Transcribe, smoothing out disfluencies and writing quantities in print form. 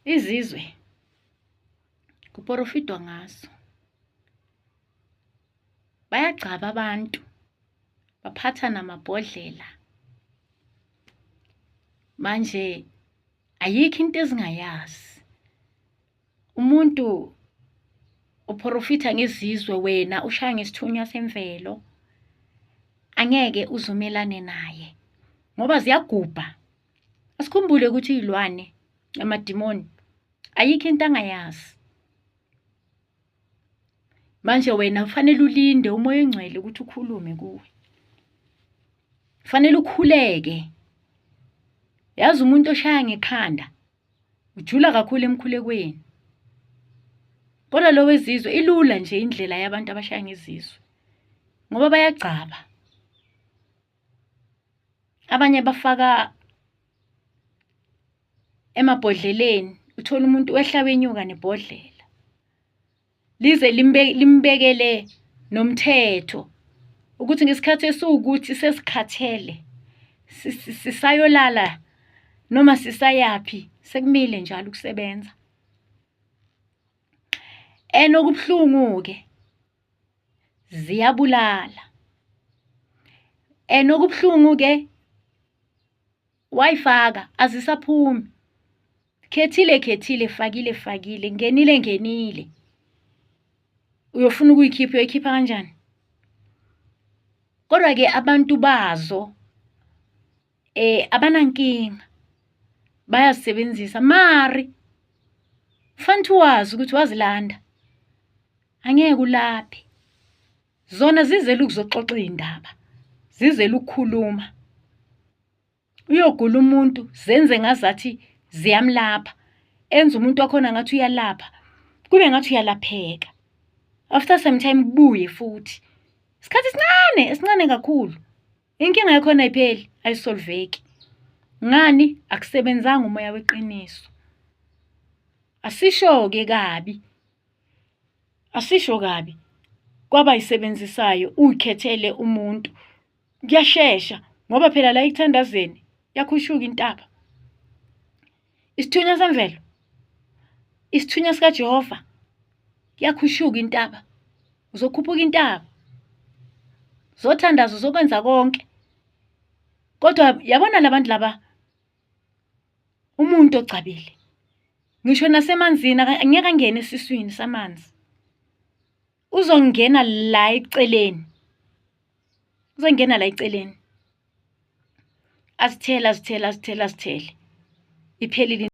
Izizwe kuporofidwa ngazo. Bayagcaba abantu, baphatha namabhodlela. Manje ayikho into ezingayazi. Umuntu uprofitha ngezizwe wena ushaya ngesithunywa semvelo, angeke uzumelane naye ngoba ziyagubha. Asikhumbule ukuthi iy'lwane amadimoni ayikho into angayazi. Manje wena kufanele ulinde umoya oyingcwele ukuthi ukhulume kuwe. Kufanele ukhuleke. Yazi umuntu oshaya ngekhanda ujula kakhulu emkhulekweni. Kodwa lo wezizwe ilula nje indlela yabantu abashaya ngezizwe ngoba bayagcaba. Abanye bafaka emabhodleleni, uthole umuntu wehla wenyuka nebhodlela lize limbekele nomthetho ukuthi ngesikhathi esiwukuthi sesikhathele sisayolala noma sisayaphi sekumile njalo ukusebenza. And okubuhlungu-ke ziyabulala and okubuhlungu ke wayifaka azisaphumi khethile khethile fakile fakile ngenile ngenile uyofuna ukuyikhipha uyoyikhipha kanjani kodwa ke abantu bazo eh abanankinga bayazisebenzisa mari fanele wazi ukuthi wazilanda angeke ulaphe zona zizele ukuzoxoxa iy'ndaba zizele ukukhuluma uyogula umuntu zenze ngazathi ziyamlapha enze umuntu wakhona ngathi uyalapha kube ngathi uyalapheka after some time kubuye futhi isikhathi esincane esincane kakhulu Inkinga yakhona ayipheli, ayisolveki. Ngani? Akusebenzanga umoya weqiniso. Asisho-ke kabi, asisho kabi kwabayisebenzisayo uyikhethele umuntu. Kuyashesha ngoba phela la ekuthandazeni yakhushuka intaba. Isithunywa semvelo, isithunywa sikaJehova kuyakhushuka intaba. Uzokhuphuka intaba. Uzothandaza uzokwenza konke. Kodwa yabona labantu laba umuntu ogcabile ngisho nasemanzini angeke angene esiswini samanzi. Uzongena la eceleni. Uzongena la eceleni. Azithele azithele azithele azithele. Iphelile.